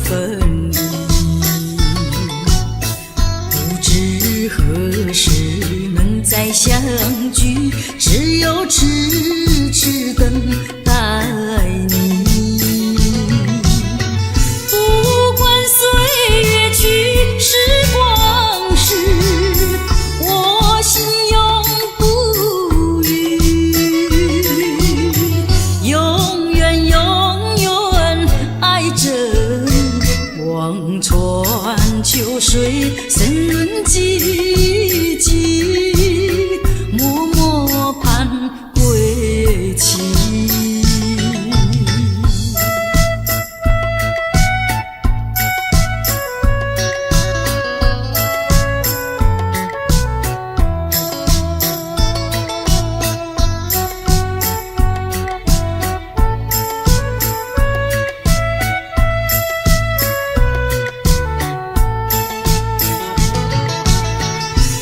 分離，不知何時能再相聚，只有痴痴等待你。不管歲月去，時光逝，我心永不渝，永遠永遠愛著你。望穿秋水，深潤幾季，默默盼歸期。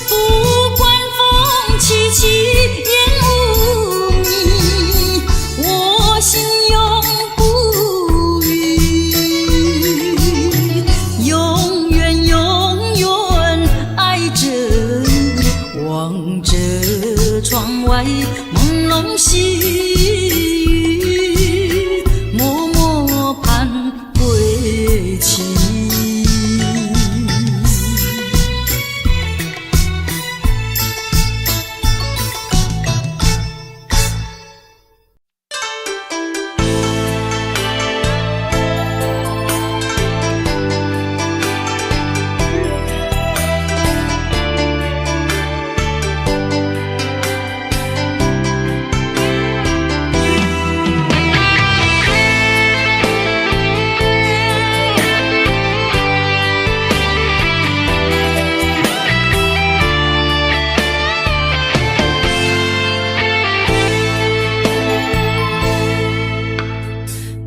不管風凄凄，夜無眠，我心永不渝，永遠永遠愛著你。望著窗外朦朧細雨，默默盼歸期。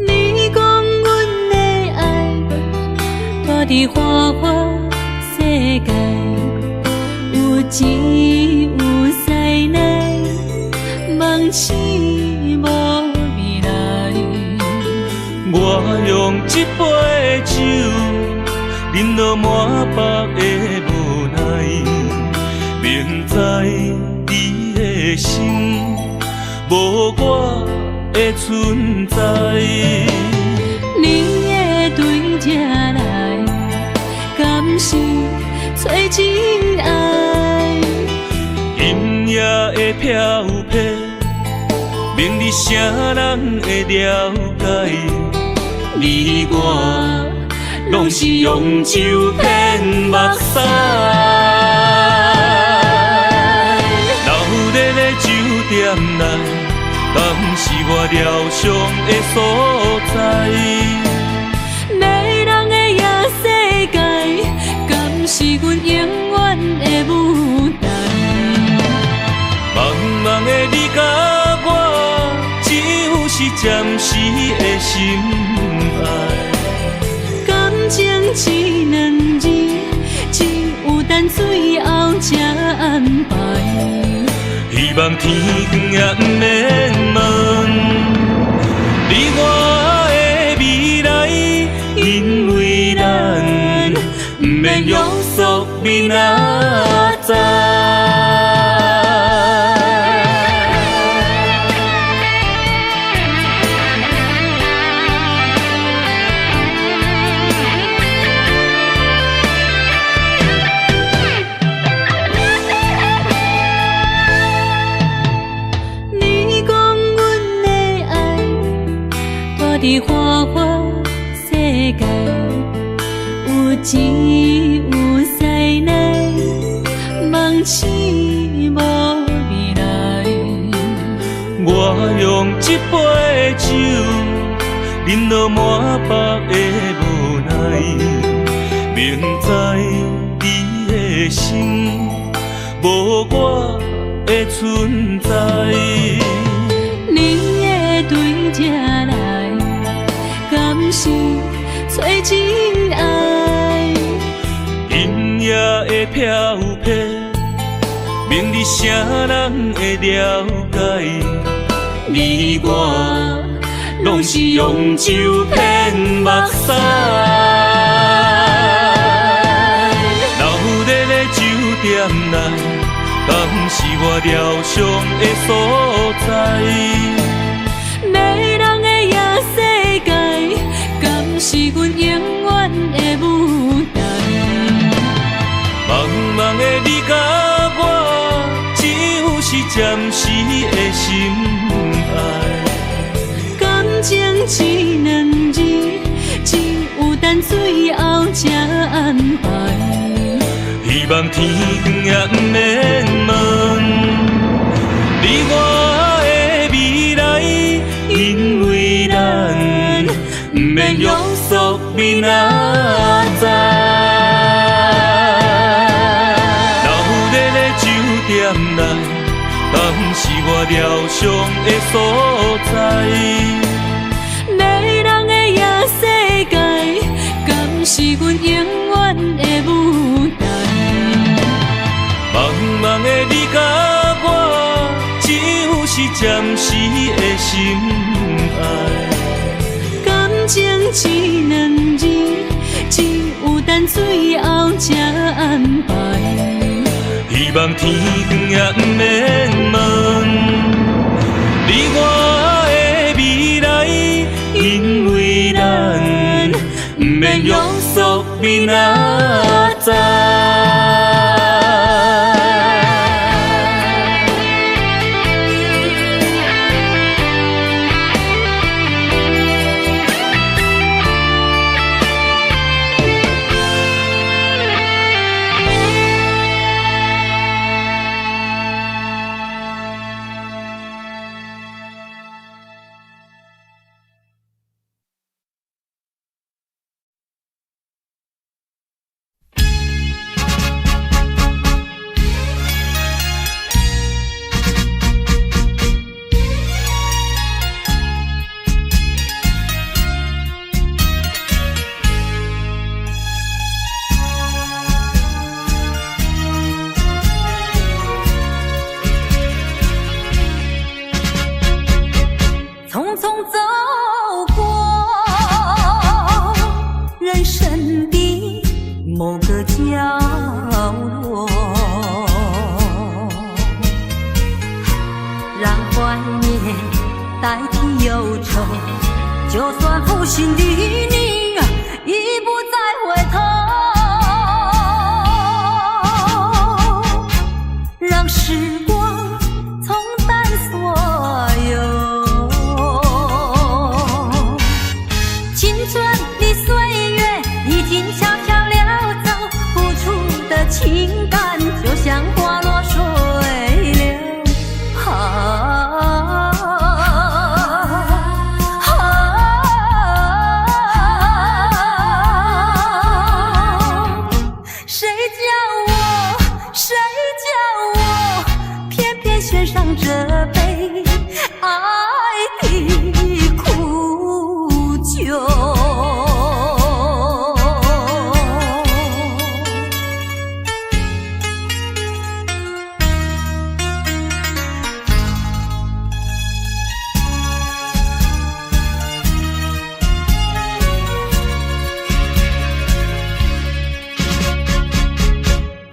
你講阮的愛，蹛佇花花世界，有錢有勢內，夢醒無未來。我用這杯酒，飲到滿腹的無奈，明知你的心無我的存在。你會對這來，敢是找真愛？今夜的飄泊，明日誰人會了解？你我攏是用酒騙目屎。鬧熱的酒店內，敢是我療傷的所在？迷人的夜世界，敢是阮永遠的舞台？茫茫的你佮我，只有是暫時的心愛。感情這兩字，只有等最後才安排。希望天光也毋免問你我的未來，因為咱毋免約束明仔載。你講阮的愛，蹛佇花花世界，有錢有勢內，夢醒無未來。我用這杯酒，飲到滿腹的無奈，明知你的心無我的存在。你會對這來，敢是找真愛？今夜的飄泊，明日誰人會了解？你我攏是用酒騙目屎。店内，敢是我疗伤的所在？迷人的夜世界，敢是阮永远的舞台？茫茫的你佮我，只有是暂时的心爱。感情这两字，只有等最后才安排。希望天光也毋免问，你我的未来，因为咱毋免约束明仔载。闹热的酒店内，敢是我疗伤的所在？迷人的夜世界，敢是阮永远的舞台？茫茫的你佮我，只有是暂时的心爱。感情这两字，只有等最后才安排。希望天光也毋免问，你我的未来，因为咱毋免约束明仔载。匆匆走过人生的某个角落，让怀念代替忧愁，就算负心的你已不再回头，让时光冲淡所有。青春的岁月已经悄悄溜走，付出的情感就像花落水流。啊啊！谁叫我，谁叫我，偏偏选上这杯爱的苦酒。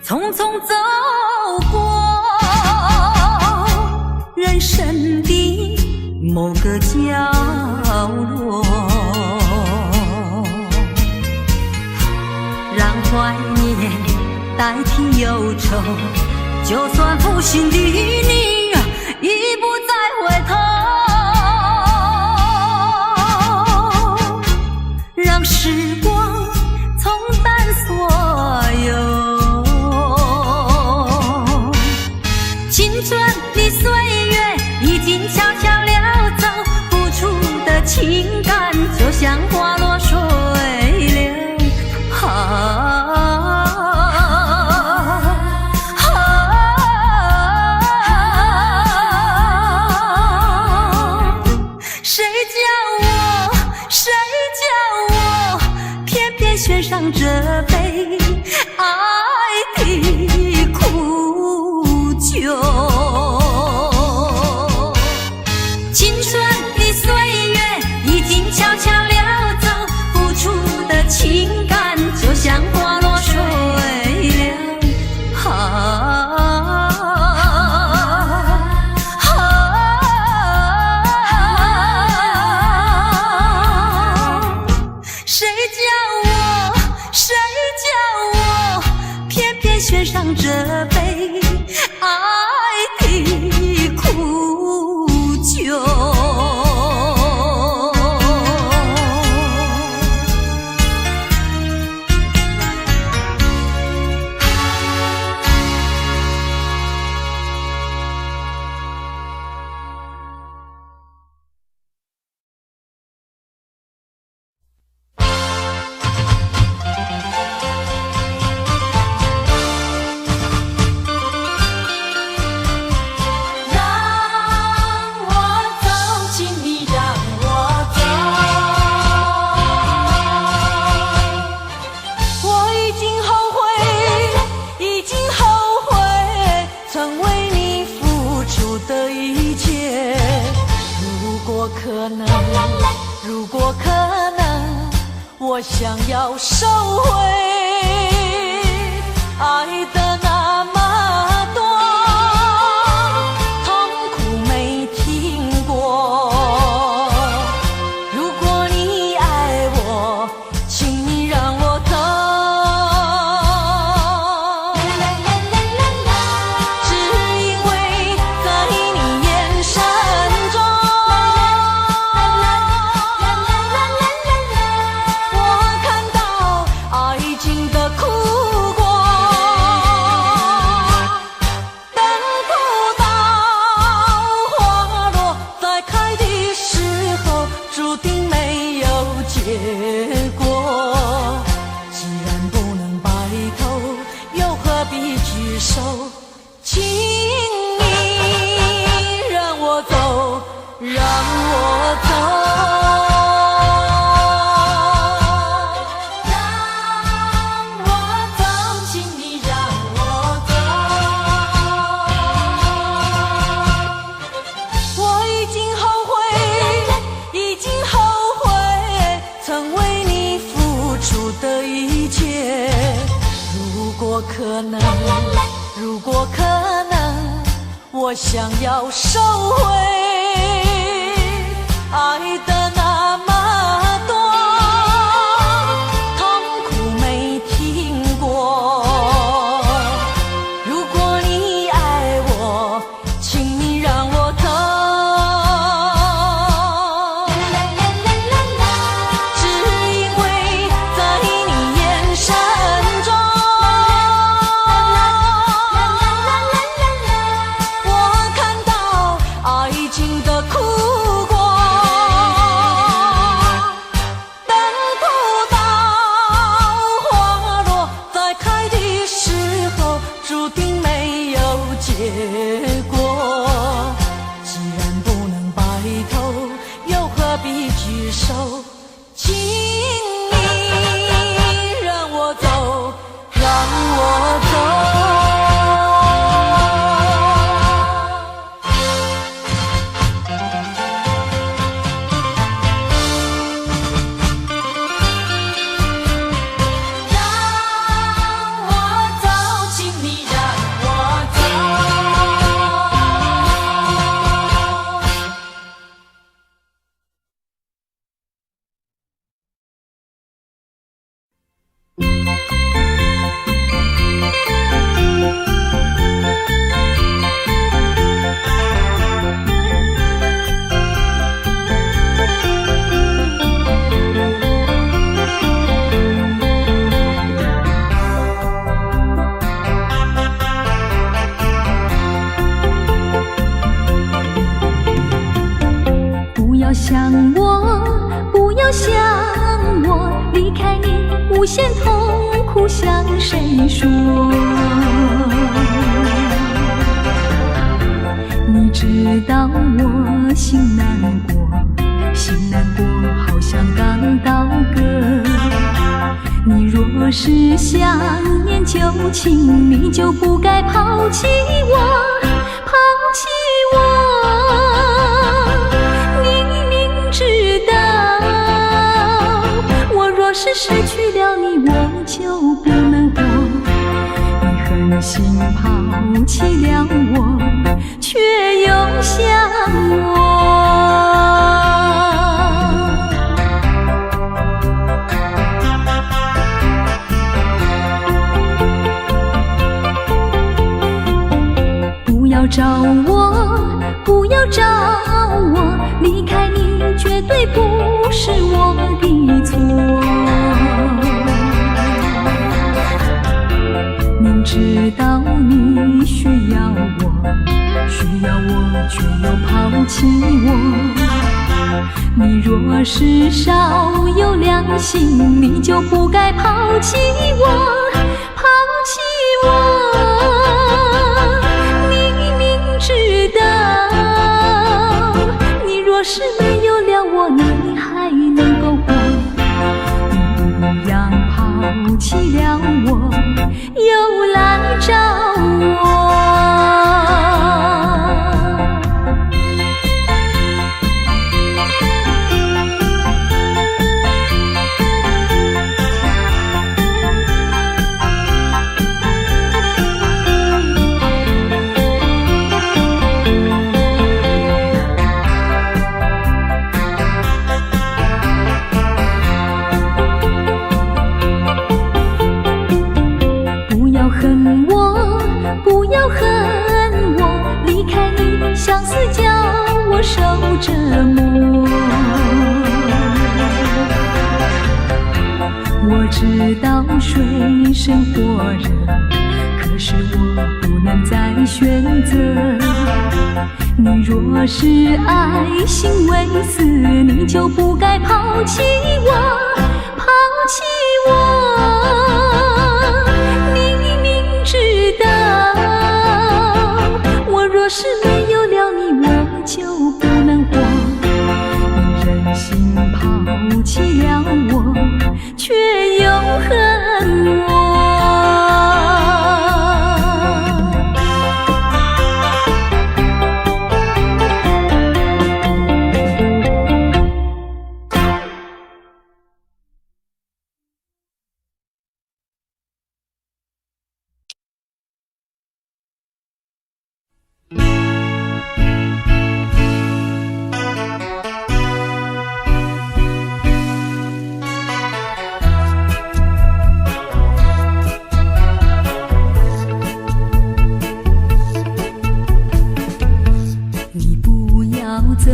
匆匆走过人生的某个角落，让怀念代替忧愁，就算负心的你已不再回头，让时光冲淡所有。青春的岁月已经悄悄溜走，付出的情感就像花落水流。啊啊！谁叫我，谁叫我，偏偏选上这杯爱的苦酒。青春的岁月已经悄悄溜走，付出的情感就像花落水流。啊。獻上這杯愛的苦酒。我想要收回愛的那麼多，痛苦沒停過。如果你愛我，請你讓我走，只因為在你眼神中，我看到愛情的苦果，等不到花落再開的時候，注定沒有結果。既然不能白頭，又何必聚首？請你讓我走，讓我走。讓我走，請你讓我走。我已經後悔，已經後悔曾為你付出的一切。如果可能，如果可能，我想要收回愛的那麼多，痛苦沒停過。如果你愛我，請你讓我走，只因為在你眼神中，我看到愛情的苦果，等不到花落再開的時候，注定沒有結果。既然不能白頭，又何必聚首？請你讓我走，讓我走。讓我走，請你讓我走。不要想我，不要想我，離開你無限痛苦向誰說？你知道我心難過，心難過，好像剛刀割。你若是想念舊情，你就不該拋棄我，拋棄我。你明知道，我若是失去了你，我就不能活。你狠心拋棄了我，卻又想我。找我，不要找我，離開你絕對不是我的錯。明知道你需要我，需要我卻又拋棄我。你若是少有良心，你就不該拋棄我，拋棄我。你明知道，你若是沒有了我，哪裡還能夠活？你不要拋棄了我，又來找我。不要恨我，不要恨我，離開你，相思叫我受折磨。我知道水深火熱，可是我不能再選擇。你若是愛心未死，你就不該拋棄我，拋棄我。你明知道，我若是沒有了你，我就不能活。你忍心拋棄了我，卻又恨我。你不要走，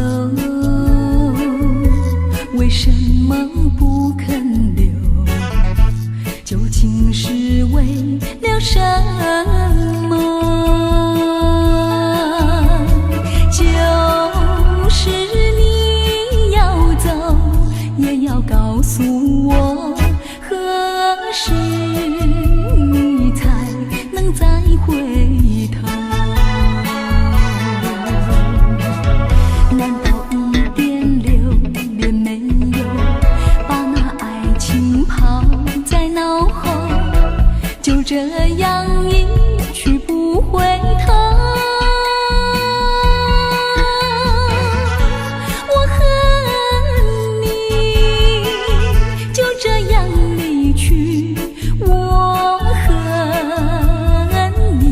為什麼不肯留？究竟是為了什麼？就是你要走，也要告訴我，何時你才能再回頭？難道一點留戀沒有，把那愛情拋在腦後，就這樣一去不回頭？我恨你，就這樣離去，我恨你，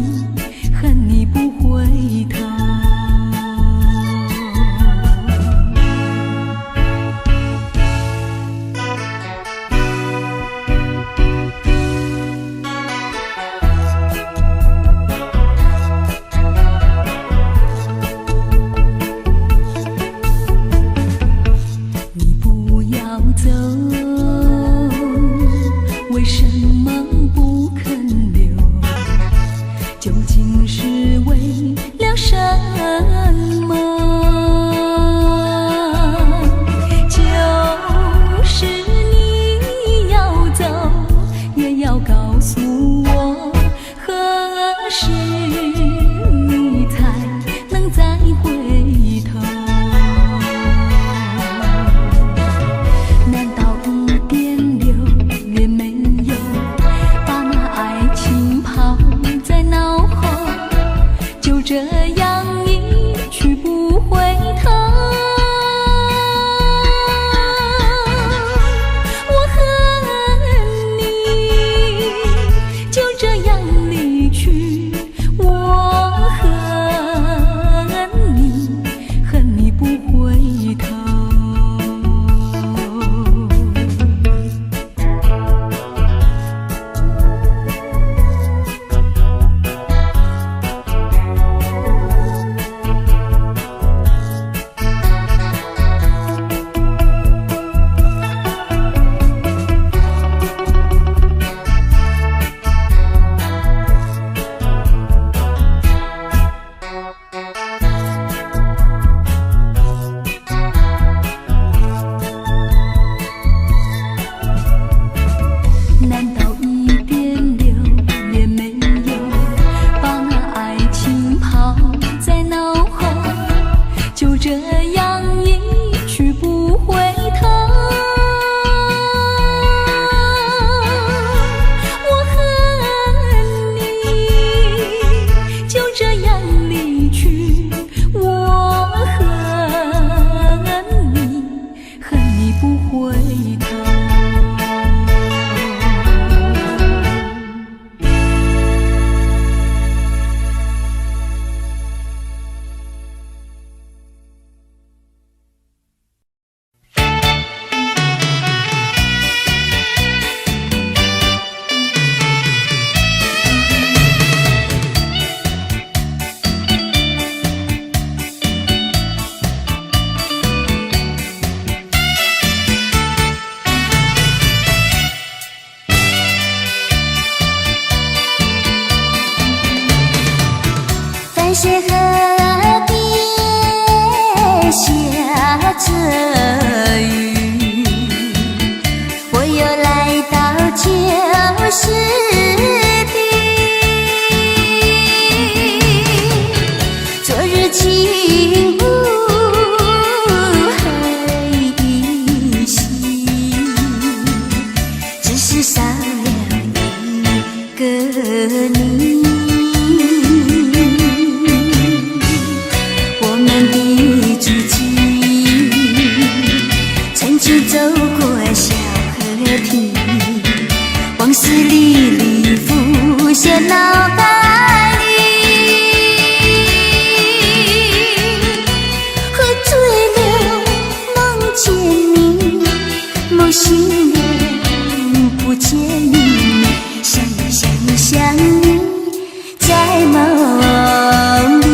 恨你不回頭。雪河边下着雨，我又來到舊時地。昨日情霧還依稀，只是少了一個你。我們的足跡曾經走過小河堤，往事歷歷浮現腦海裡。喝醉了夢見你，夢醒了不見你，想你想你想你，在夢裡。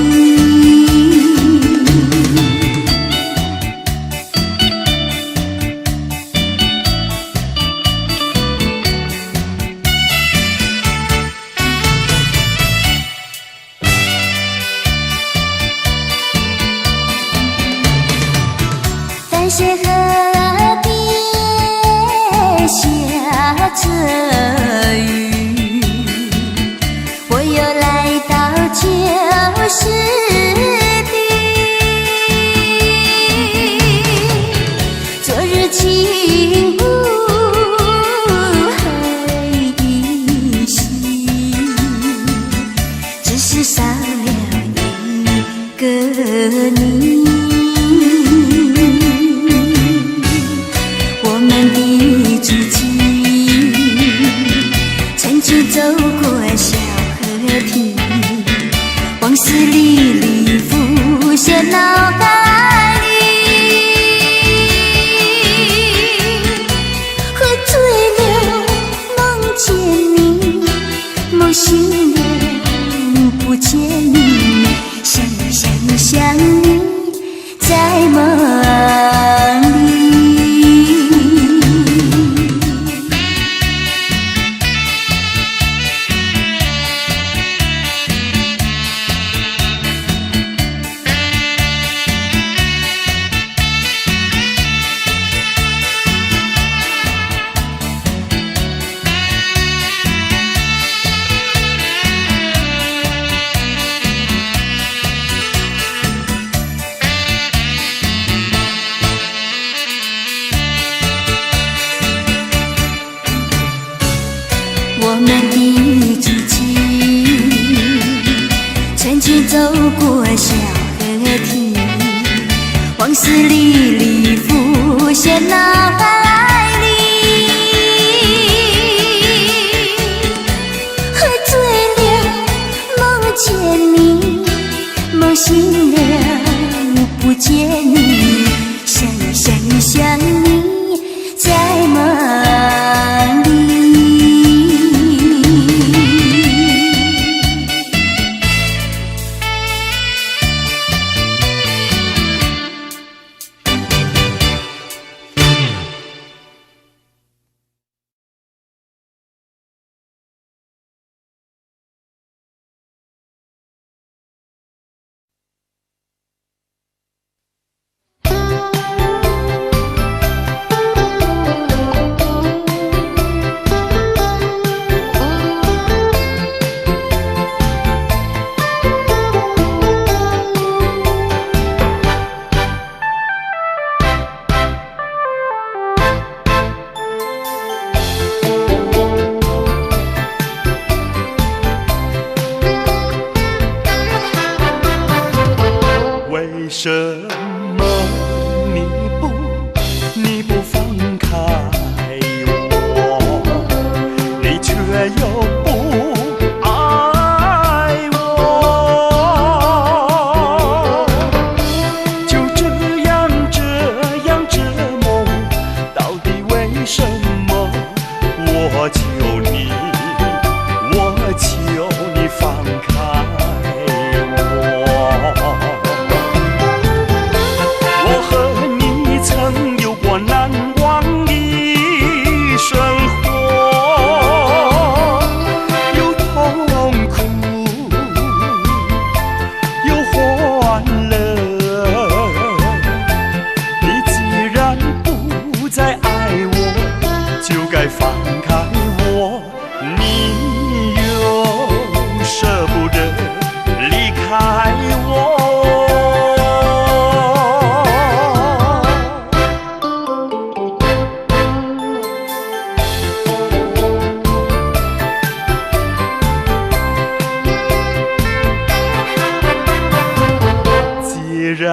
淡水河邊下着雨，我又來到舊時地。昨日情霧還依稀，只是少了一個你。我們的足跡曾經走過小河堤，往事歷歷浮現腦海裡。喝醉了夢見你，夢醒了不見你，想你想你想你，在夢裡。我們的足跡曾經走過小河堤，往事歷歷浮現腦海裡。喝醉了夢見你，夢醒了不見你，想你想你想你，在夢裡。為什麼你不放開我，你卻又不愛我？就這樣這樣折磨我，到底為什麼？我求你，我求你放開我。我和你曾有過難忘的生活，有痛苦，有該放開我，你又捨不得離開我。既然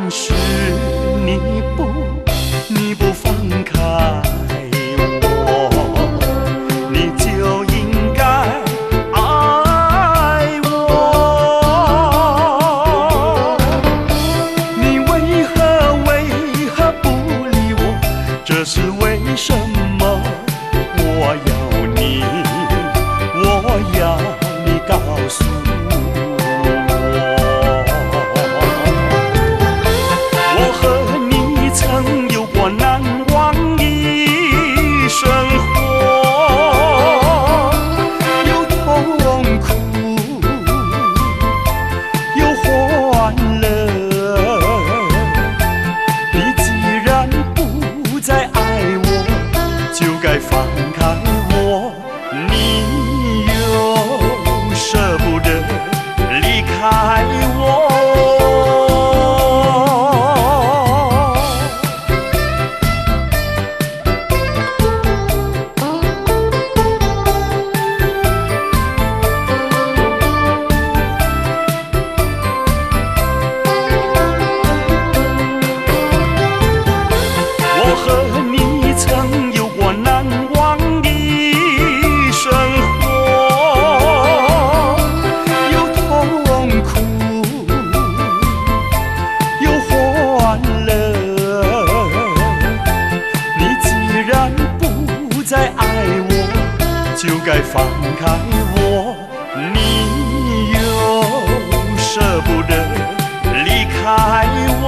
是你不放開我，你就應該愛我。你為何不理我？這是為什麼？我要你，我要你告訴我。我和你曾有過難忘的生活，有痛苦，有歡樂。你既然不再愛我，就該放開我。你又捨不得離開我。我和你曾有過難忘的生活，有痛苦，有歡樂。你既然不再愛我，就該放開我。你又捨不得離開我。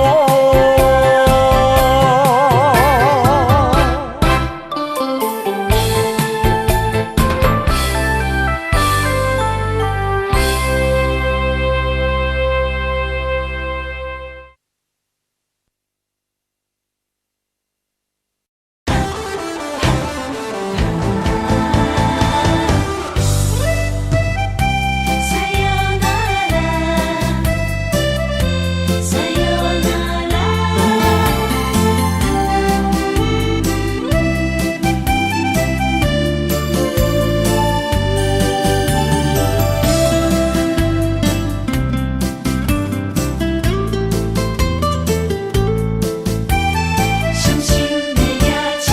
傷心的夜車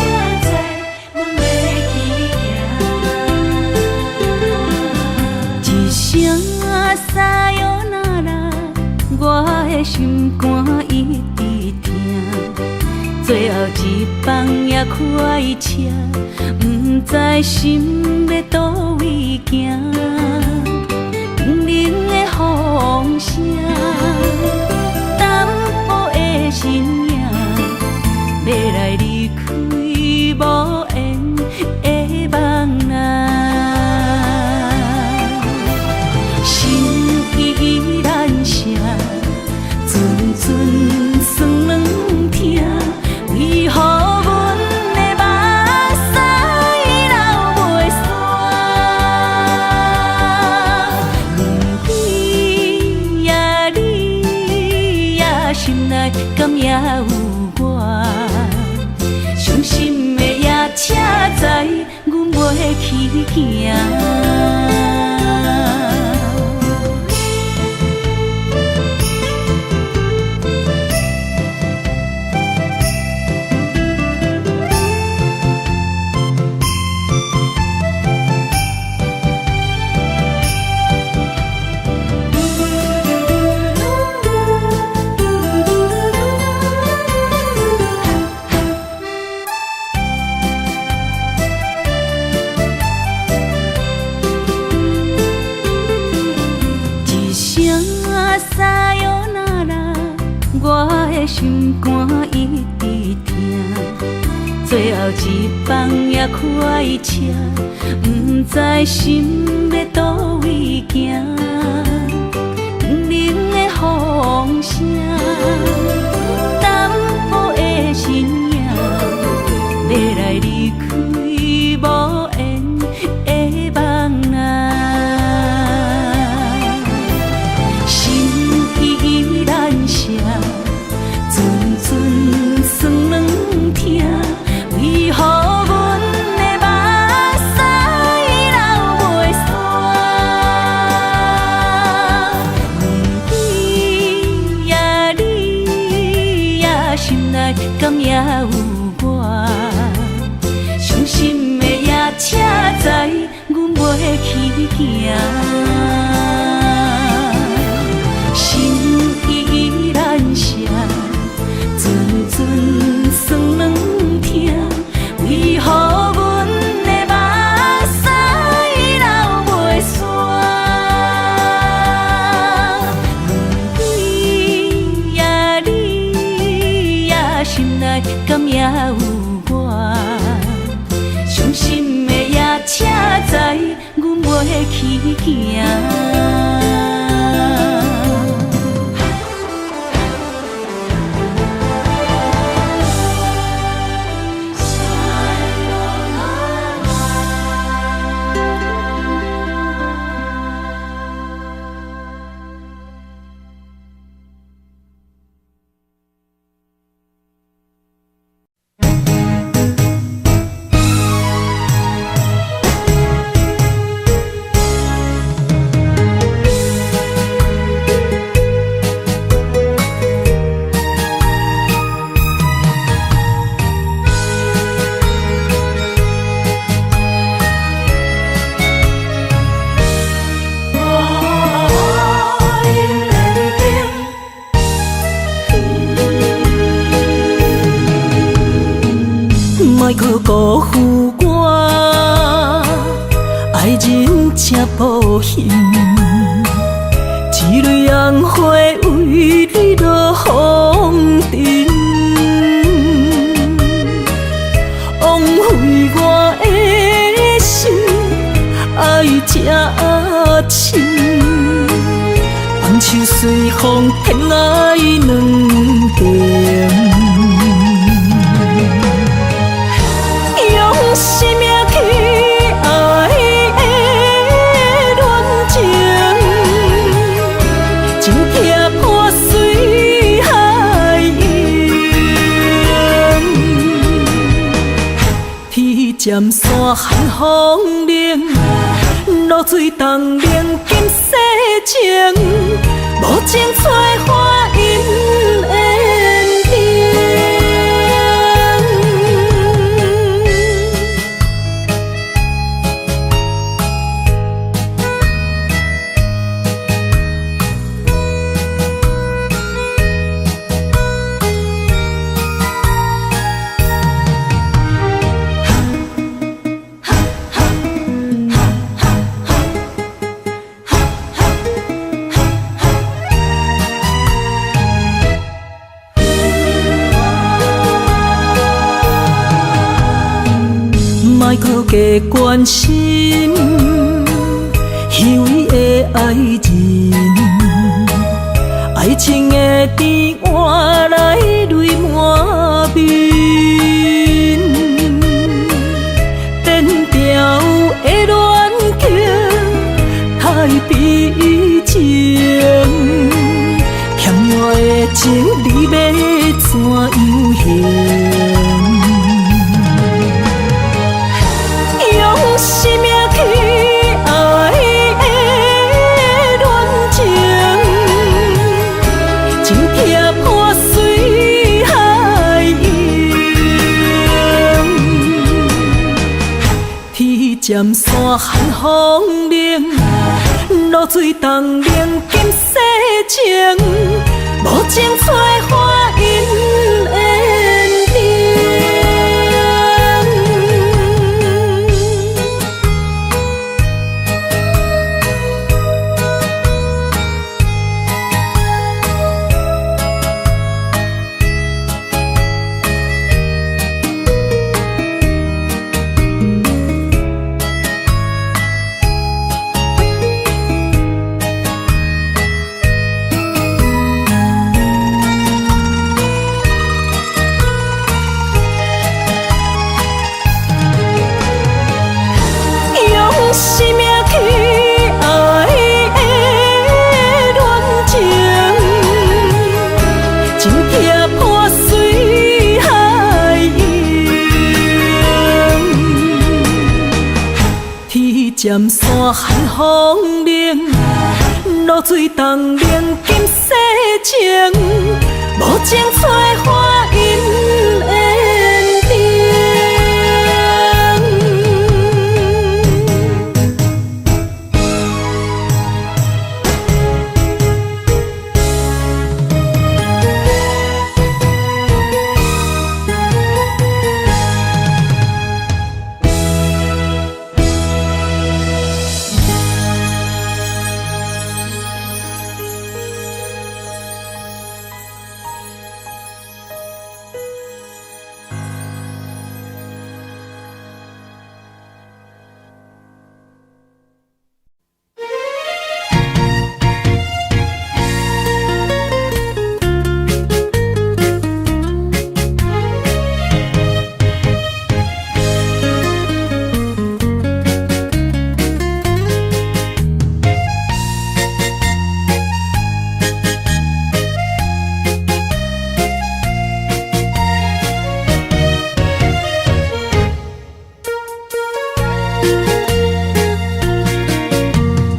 載，阮欲去行。一聲さよなら，我的心肝一直疼。最後一班也開車，毋知心欲佗位行。冰冷的風聲，淡薄的身影。欲來離開無緣的夢啊，心意難捨，陣陣酸軟疼，為何阮的目屎流袂煞？你呀你呀，心內敢猶有我？傷心的夜車載，阮袂去行。一聲さよなら，我的心肝一直疼。最後一班也開車，毋知心欲佗位行。冰冷的風聲，淡薄的身影，欲來離開。袂去行。心意难舍，阵阵酸软疼，为何阮的目屎流袂煞？问你呀你呀，心内敢也有我？伤心的夜车载，阮袂去行。莫阁辜负我，爱人这无形，一蕊红花为你落风尘，枉费我的心爱这深，放手随风，天爱两边。用生命去爱的恋情，情拆破碎海洋。天渐散寒风冷，露水冻冷今世情，无情催花阴缘。莫阁加关心虚伪的爱人，爱情的甜换来泪满面，变调的恋情太悲情，欠我的情你欲怎样还？用生命去爱的恋情，情拆破碎海洋。天渐散寒风冷，露水冻冷今世情，无情催花阴缘。用生命去爱的恋情，情拆破碎海洋。天渐散寒风冷，露水冻冷今世情，无情催花阴缘。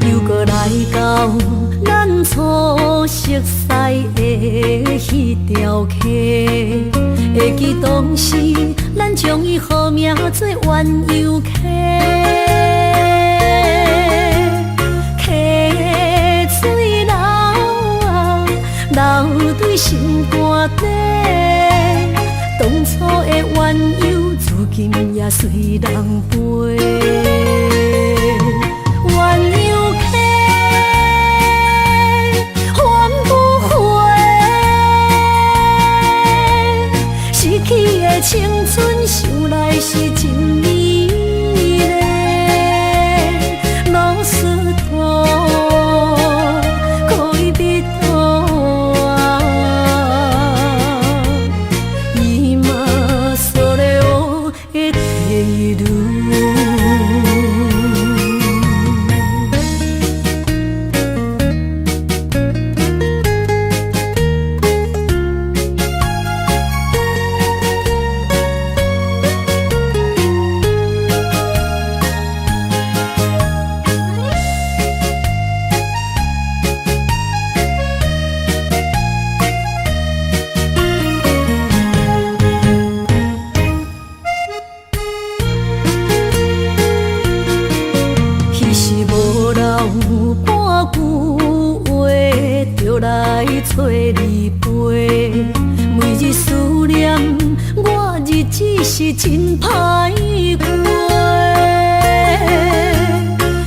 又閣來到咱初熟似的彼條溪，會記當時咱將伊號名做鴛鴦溪。溪水流啊，流對心肝底，當初的鴛鴦，如今也隨人飛。鴛鴦溪，還不回，失去的青春，想來是真美麗。老斯托戀人啊，今それを得ている。彼時無留半句話，就來找你飛。每日思念，我日子是真歹過。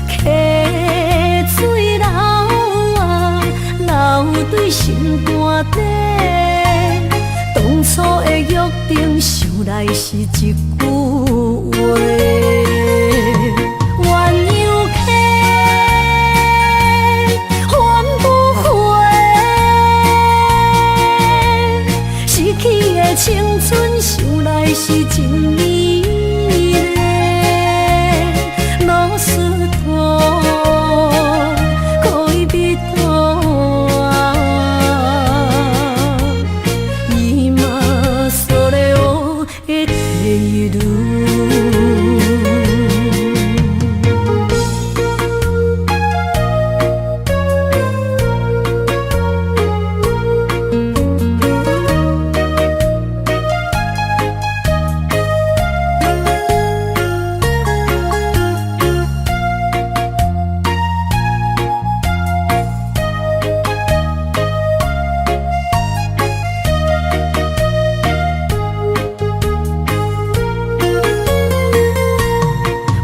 溪水流啊，流對心肝底，當初的約定，想來是一句話。鴛鴦溪，還不回，失去的青春，想來是真美麗。老斯托戀人啊，今それを得ている。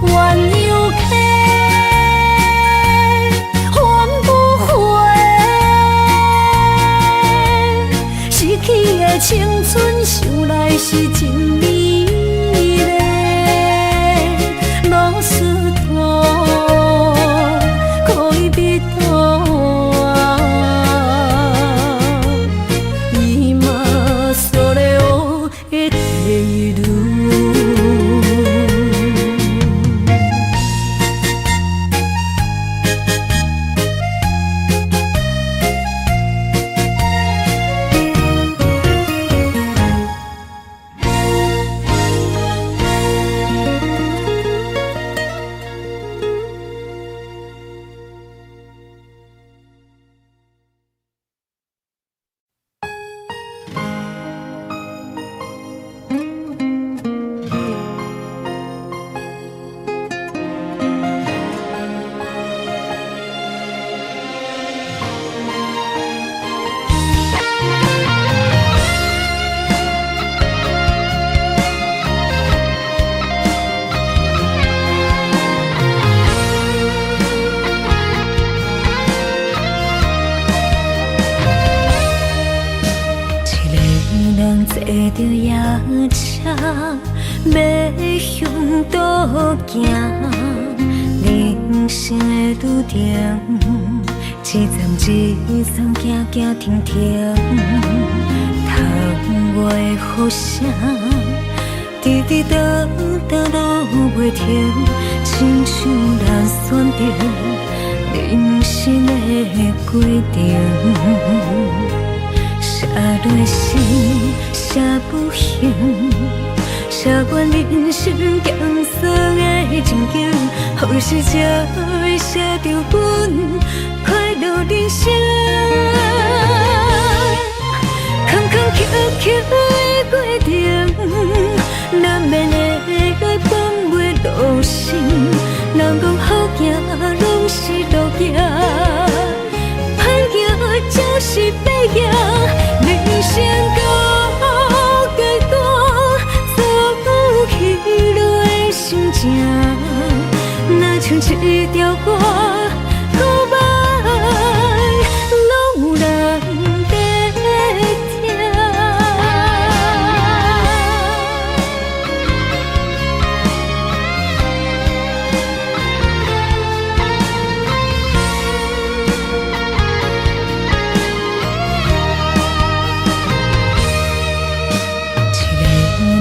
鴛鴦溪，還不回，失去的青春，想來是真美麗。老斯托戀人啊，今それを得ている。一個人坐著夜車，欲向佗行？人生的旅程，一站一站行行停停，窗外的雨声，直直淌淌落袂停，亲像咱选择人生的过程。写落心，写不行，写阮人生行酸的情景。何時才會寫著阮快樂人生？坎坎坷坷的過程，難免會愛放袂落心。人講好行攏是路行，歹行才是白行。人生到階段，所有起落的心情，若像一條歌，好歹攏有人在聽。一个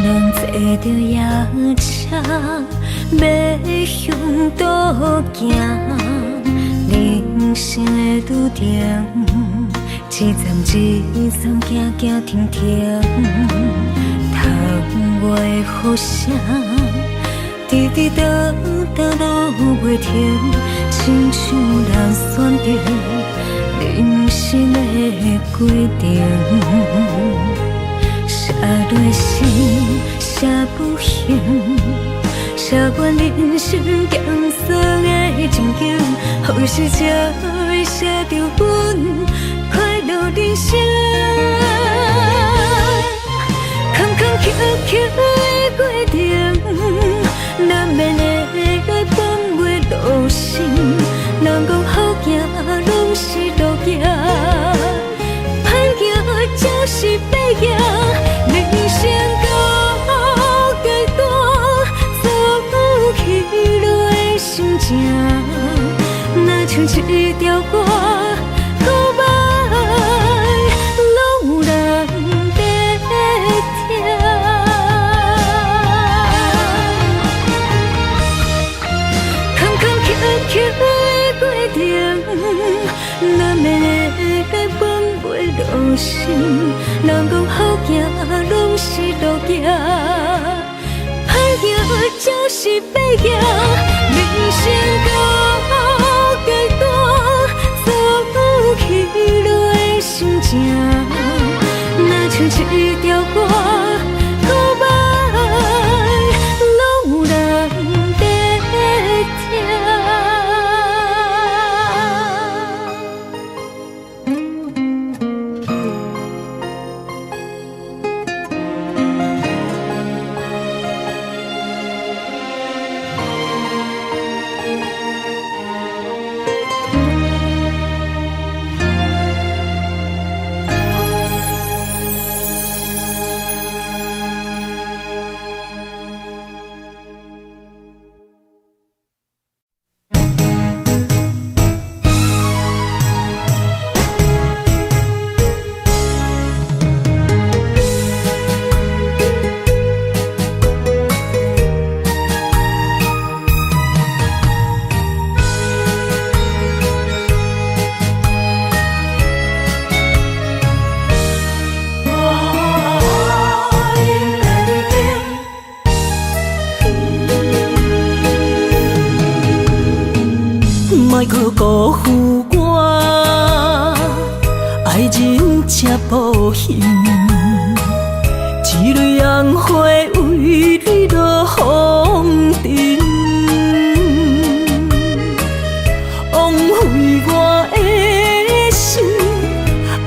人坐著夜車，欲向佗行，人生的旅程，一站一站行行停停，窗外雨聲，直直沓沓落袂停，親像人選擇人生的過程。寫落心，寫不行，寫完人生鹹酸的情景，何時才會寫著阮快樂人生？坎坎坷坷的過程，難免會愛放袂落心。人講好行攏是路行，歹行才是白行。人生到階段，所有起落的心情，若像一條歌，好歹攏有人在聽。坎坎坷坷的過程，難免會愛放袂落心。人講好行攏是路行，歹行才是白行。人生到階段，所有起落的心情，若像一條歌，好歹攏有人在聽。莫阁辜負我，愛人這薄幸，一蕊紅花為你落紅塵，枉費我的心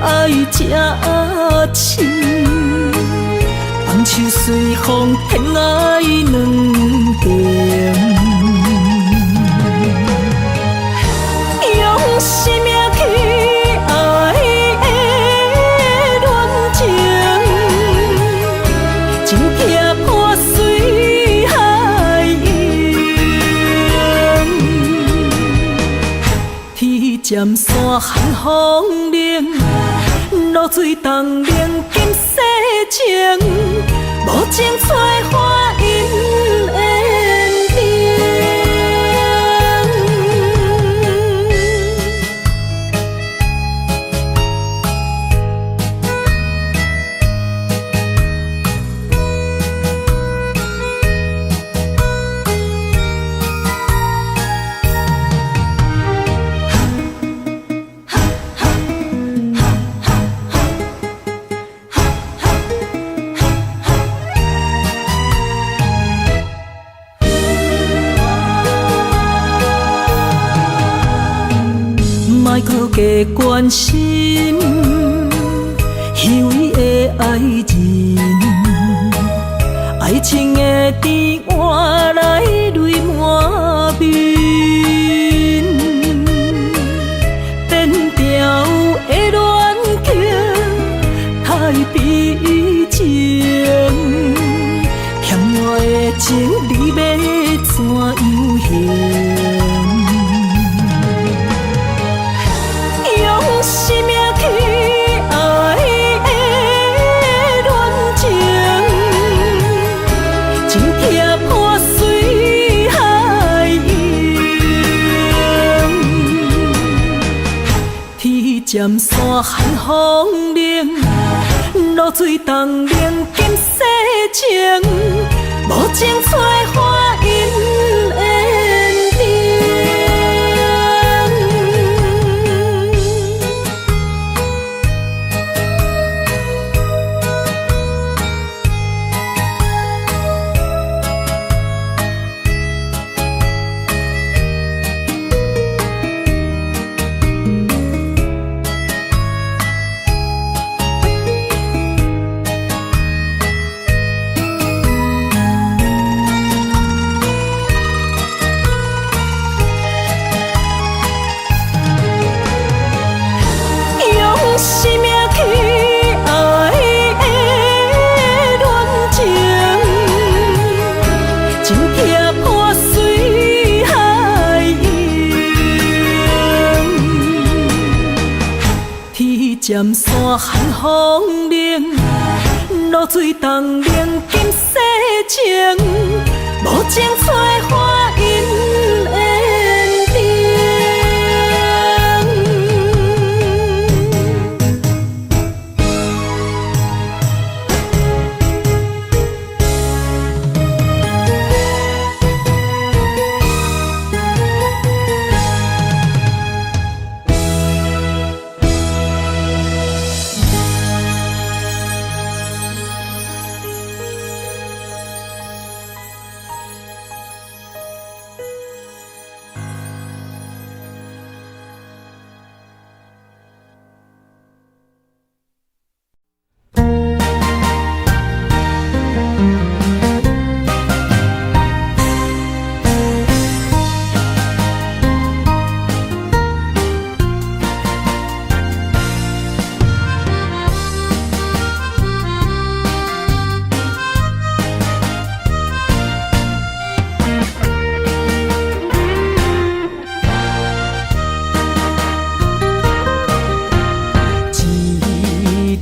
愛這深，放手隨風，天愛兩邊。用生命去愛的戀情，真驚破碎海湧。天漸山寒風冷，露水凍冷今世情，無情催花陰緣。莫阁加关心虚伪的爱人，爱情的甜换来泪满面，变调的恋情太悲情，欠我的情你欲怎样还？用生命去爱的恋情，真痛破碎海洋。天渐山寒风冷，露水冻冷今世情，无情催花姻缘定。用生命去爱的恋情，真痛破碎海洋。天渐山寒风冷，露水冻冷今世情，无情催花姻缘定。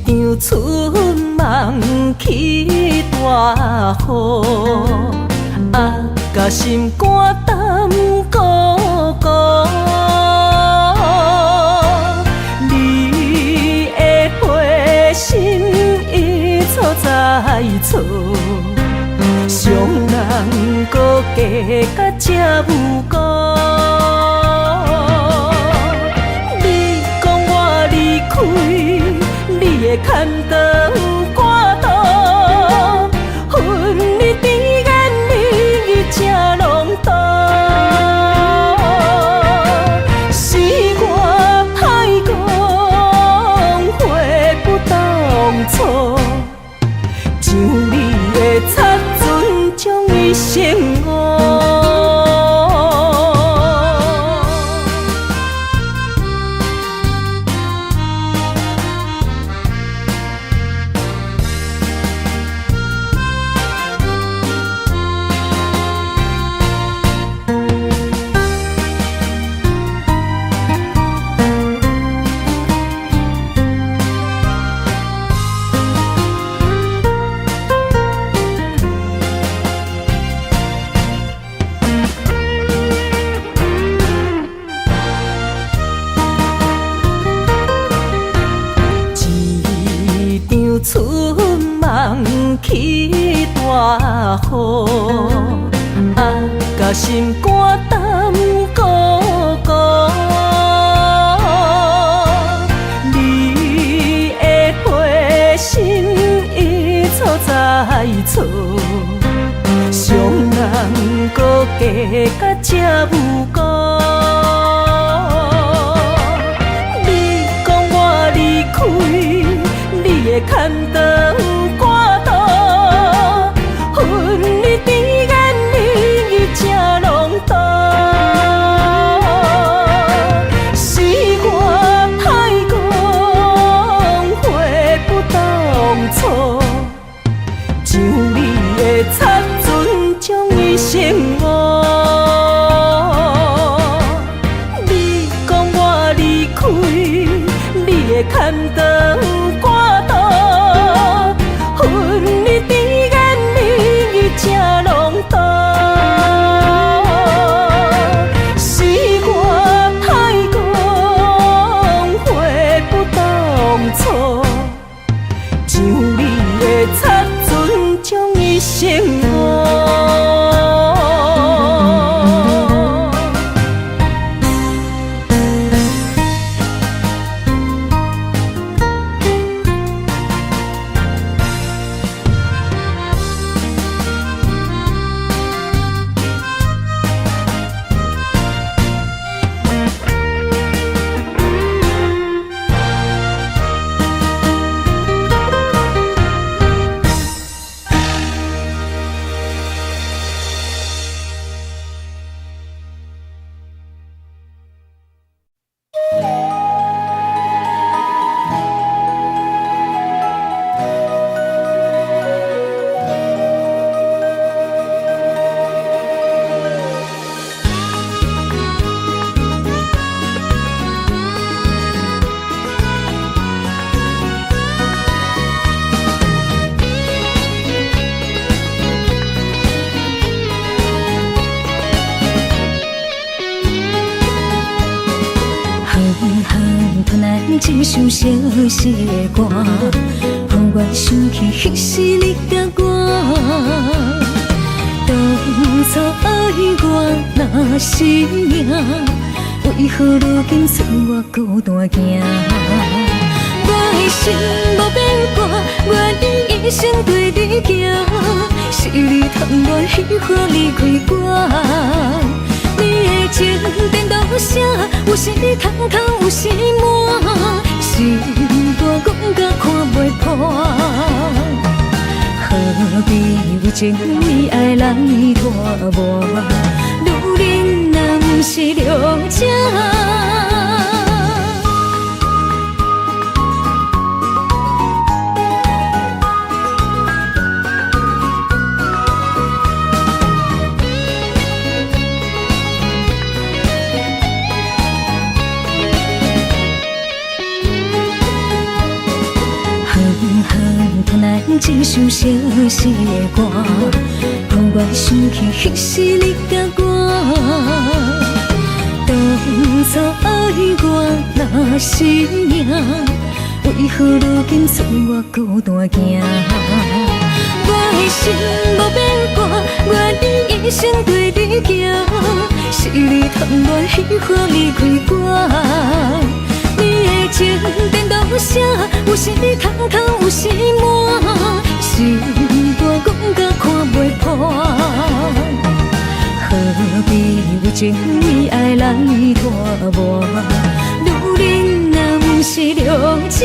一场春梦起大雨，啊，共心肝胆孤孤。你的批信一错再错，伤人阁加甲这无辜。你讲我离开，你会牵肠挂肚，恨你甜言蜜语这浓度，是我太戆，悔不当初，将你的贼船将伊成误。一场春梦起大雨，啊，共心肝胆孤孤。你的批信一错再错，伤人阁加甲这无辜。的牽腸掛肚，恨你甜言蜜語這濃度，是我太戇，悔不當初，將你的殘存將伊成誤。你講我離開，你的牽腸掛肚，恨你甜言蜜語這濃度，是我太戇，悔不當初，將你的殘存將伊成誤。狠狠弹这首熟悉的歌，予我想起彼时你佮我。當初愛我若是命，為何如今剩我孤單行？我的心無變卦，願意一生對你行，是你貪戀彼花離開我。你的情電都寫，有時空空，有時滿，心肝講甲看袂破。何必為情為愛來拖磨？女人若毋是弱者。這首熟悉的歌，予我想起彼時你佮我。當初愛我若是命，為何如今剩我孤單行？我的心無變卦，願意一生對你行，是你貪戀彼花離開我。你的情電都寫，有時空空，有時滿，心肝講甲看袂破。何必為情為愛來拖磨？女人若毋是弱者。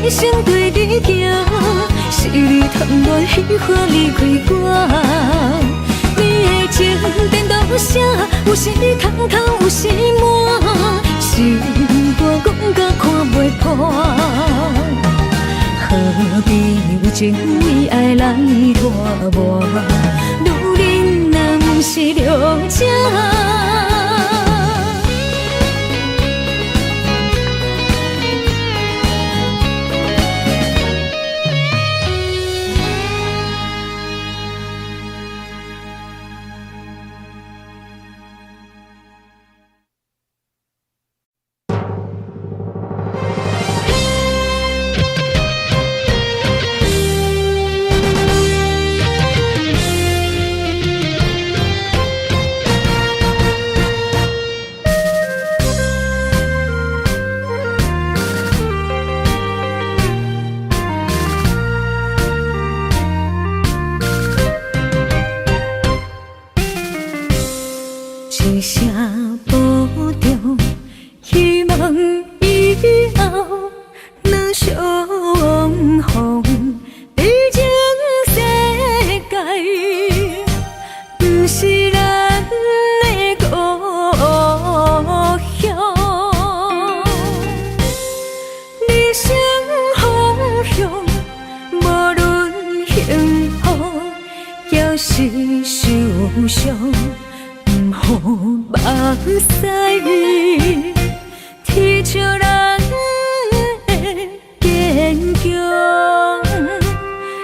一生對你行，是你貪戀彼花離開我。你的情電都寫，有時空空，有時滿，心肝講甲看袂破。何必為情為愛來拖磨？女人若毋是弱者。是受傷，毋予目屎天笑人的堅強，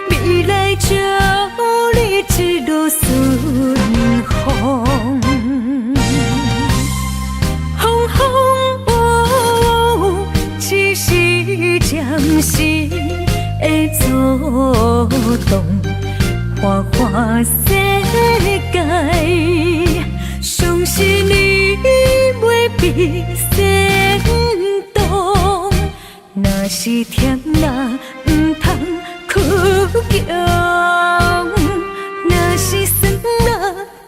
未來祝你一路順風。風風雨雨，只是暫時的阻擋。花花世界，相信你袂被煽動。若是忝若毋通倔強，若是酸若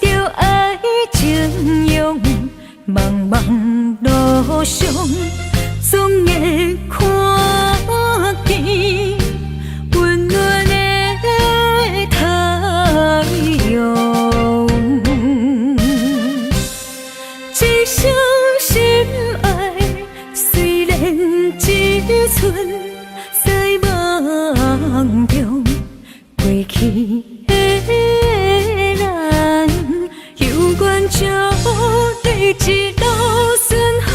著愛縱容，茫茫路上總會看見溫暖的太陽。一生深愛，雖然只存在夢中，過去的咱，猶原祝你一路順風。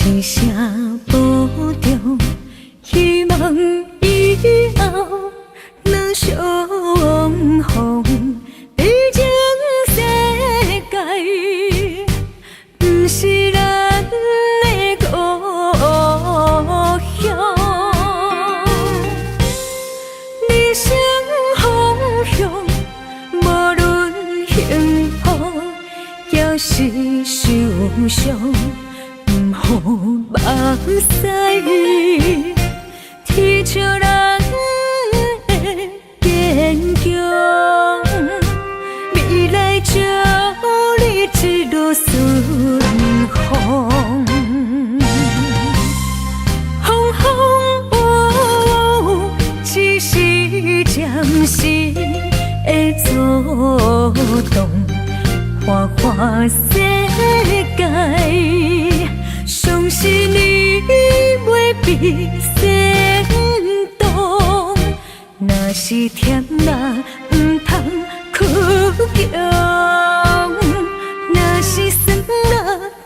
一聲保重，希望以後若相逢，彼種世界，毋是咱的故鄉。人生方向，無論幸福，抑是受傷。毋予目屎天笑人的堅強，未來祝你一路順風。風風雨雨，只是暫時的阻擋。花花世界，相信你袂被煽動。若是忝若毋通倔強，若是酸若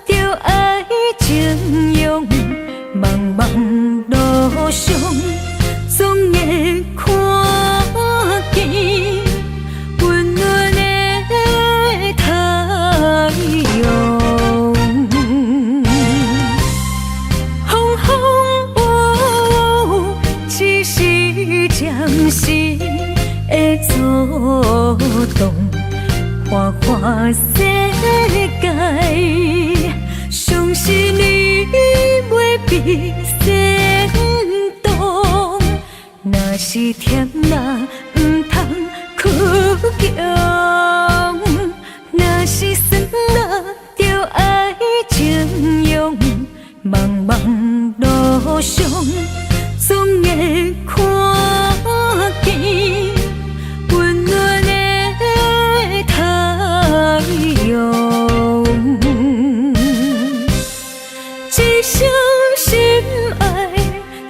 著愛縱容，茫茫路上總會看見溫暖的太陽。風風雨雨，只是暫時的阻擋。花花世界，相信你袂被煽動。若是忝若毋通倔強，若是酸若著愛縱容，茫茫路上總會看見溫暖的太陽。一生深愛，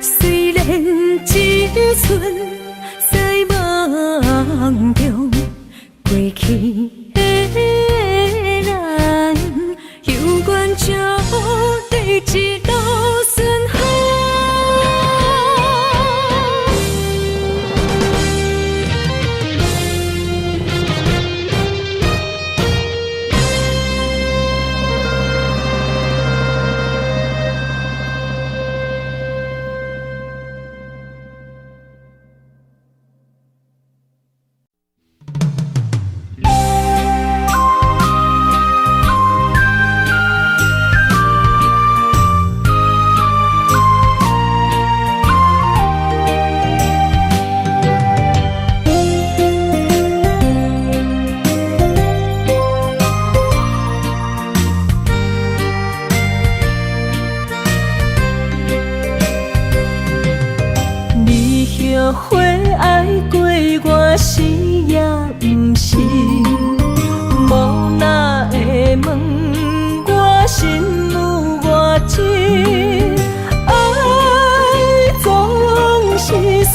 雖然只存在夢中，過去的咱，猶原祝你一路順風。你後悔愛過我是也毋是？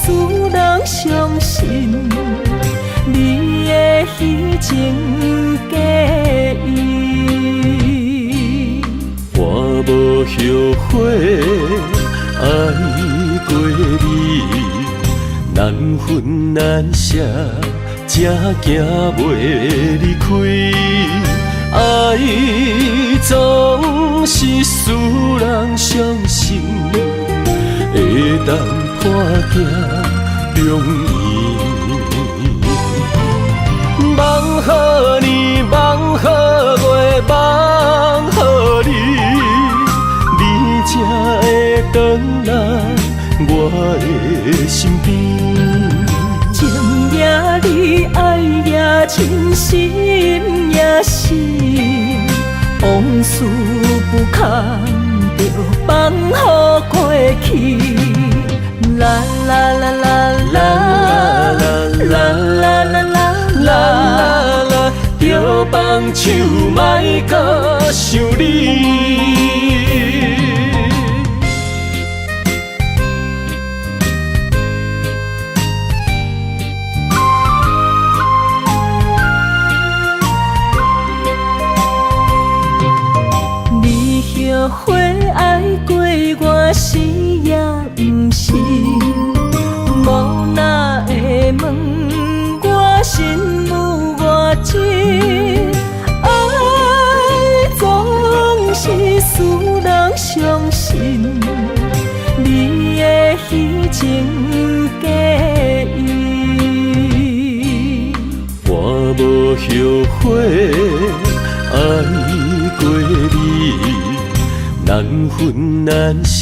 使人相信，你的虚情假意。我無後悔愛過你，難分難捨，才行袂離開。愛總是使人相信，會當破镜重圓。梦予年，梦予月，梦予你，你才会转来我的身边。情也你，愛也深，心也死，往事不堪，就放予過去。啦啦啦啦啦啦啦啦啦啦啦，著放手，莫阁想你。你後悔愛過我是也毋是？無奈會問我心有偌真，愛總是使人相信，你的虛情假意。我無後悔愛過你，難分難捨，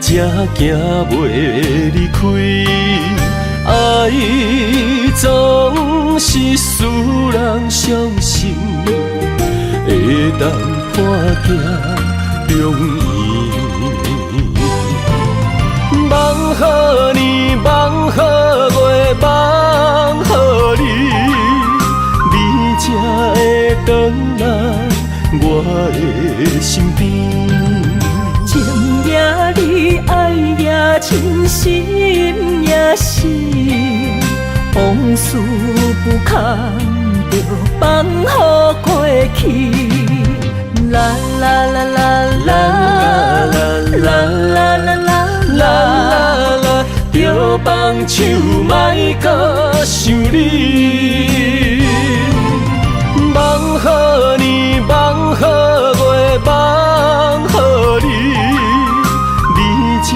才行袂離開。愛總是使人相信，會當破镜重圓。梦予年，梦予月，梦予你，你才会转来我的身边。情也你，愛也深，心也死，往事不堪，就放予過去。啦啦啦啦啦啦啦啦啦啦啦，著放手，莫阁想你。梦予年，梦予月，梦予你，你才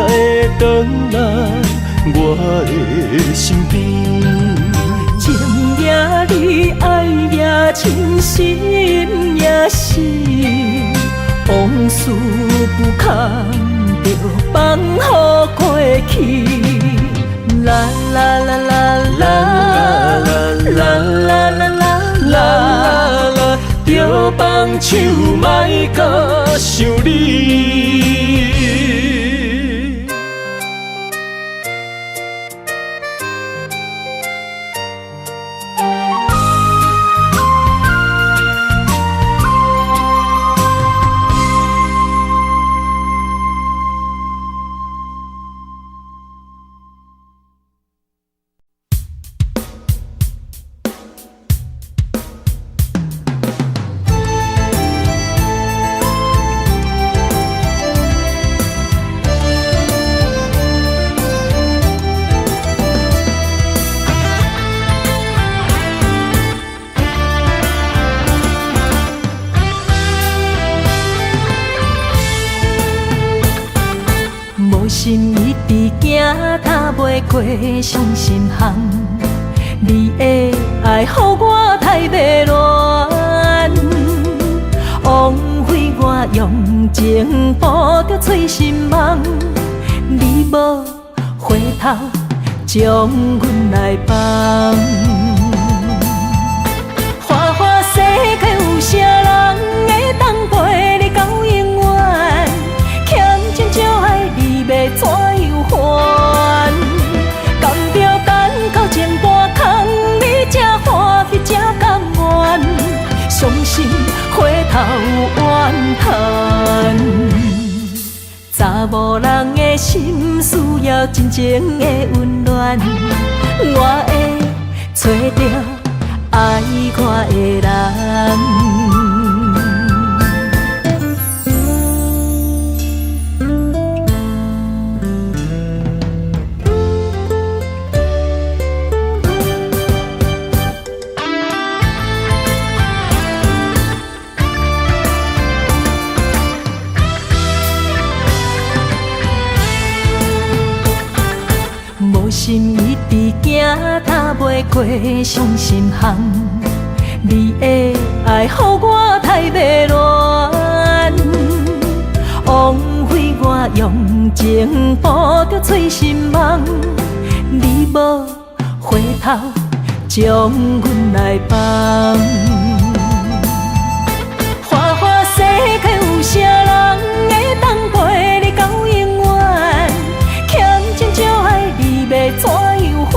会转来我的身边。情也你，愛也深，心也死，往事不堪，就放予過去。啦啦啦啦啦啦啦啦啦啦啦，著放手，莫阁想你。無心一直行，踏袂過傷心巷。你的愛予我太迷亂，枉費我用情布著碎心網。你無回頭，將阮來放。花花世界有啥人會當陪你到永遠？欠情少愛你欲怎樣還？甘著等到情半空，你才歡喜才甘願，傷心回頭怨嘆。昨查某人的心需要真情的溫暖，我會揣著愛我的人。無心一直行，踏袂過傷心巷。你的愛予我太迷亂，枉費我用情布著碎心網。你無回頭，將阮來放。花花世界有啥人會當陪你到永遠？欠情少愛你欲怎樣還？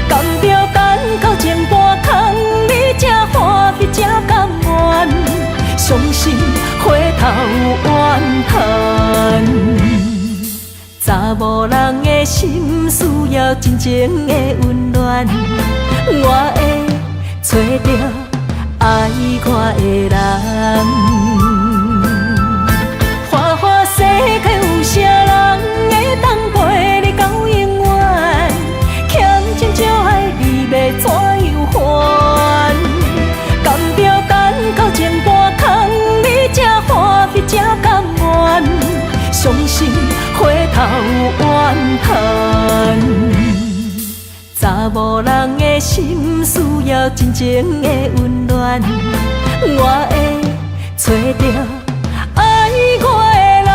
甘著等到情半空，你才歡喜才甘願，傷心回頭怨嘆。查某人的心需要真情的溫暖，我會揣著愛我的人。花花世界有啥人會當陪你到永遠？欠情少愛你欲怎樣還？甘著等到情半空，你才歡喜才甘願，傷心回頭怨嘆。查某人的心需要真情的溫暖，我會揣著愛我的人。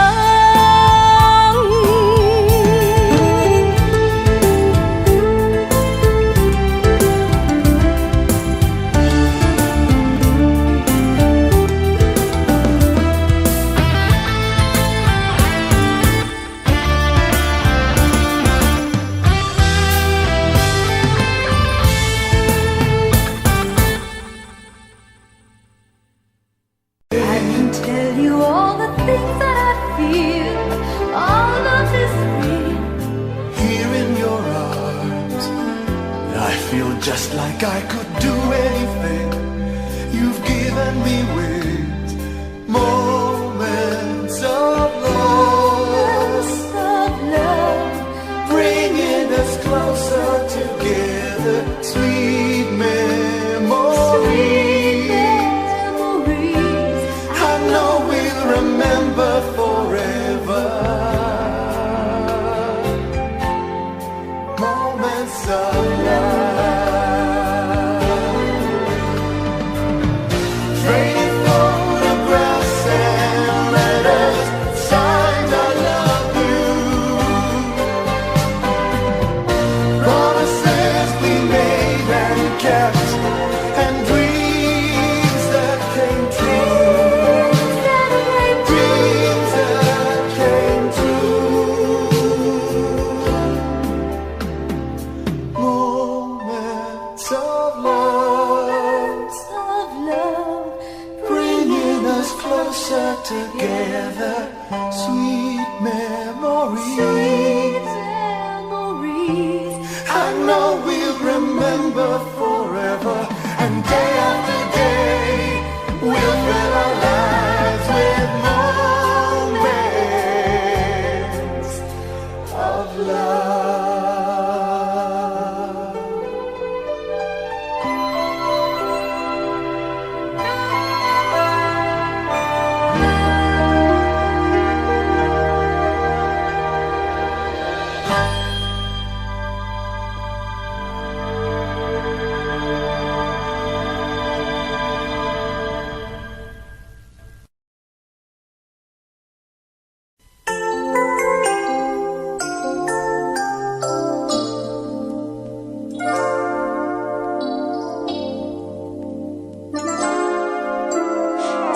I can tell you all the things that I feel. Our love is real. Here in your arms, I feel just like I could do anything. You've given me wings, moments of love, Of love, bringing us closer together. Sweet memories. Sweet memories. I know we'll remember forever. Moments of love. Trading photographs and letters signed "I love you." Promises we made and kept, and dreams that came true. Dreams that came true. Moments of love, Of love, bringing us closer together. Sweet memories. Sweet memories. I know we'll remember forever, and day after day, we'll fill our lives with moments of love.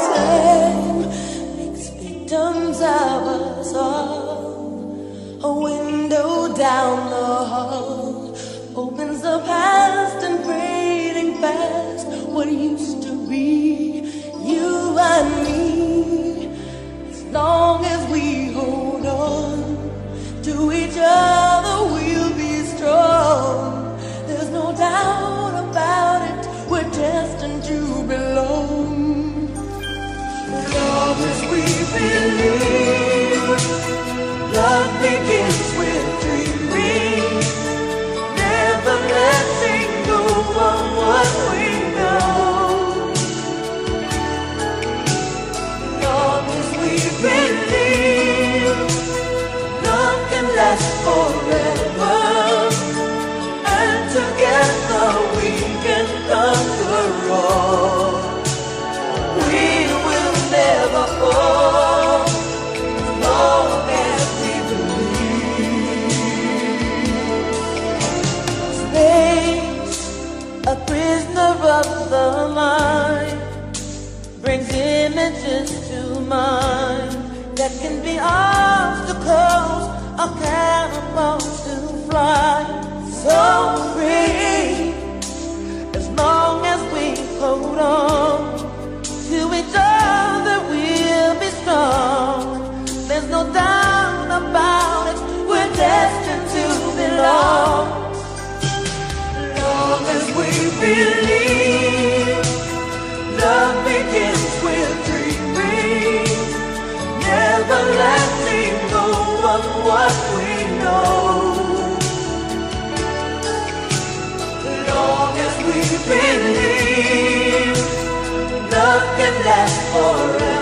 Time makes victims of us all. A window down the hall opens the past and fading fast what used to be you and me. As long as we To each other we'll be strong. There's no doubt about it, we're destined to belong. Long as we believe, love begins with dreaming. Never letting go of what we know. Long as we believe, love can last forever, and together we can conquer all. We will never fall, as long as we believe. Space, a prisoner of the mind, brings images to mind that can be obstacles or catapults to fly so free. As long as we hold on to each other, we'll be strong. There's no doubt about it, we're destined to belong. Long as we believe, love begins with dreaming. Never letting go of what we know. Long as we believe, love can last forever.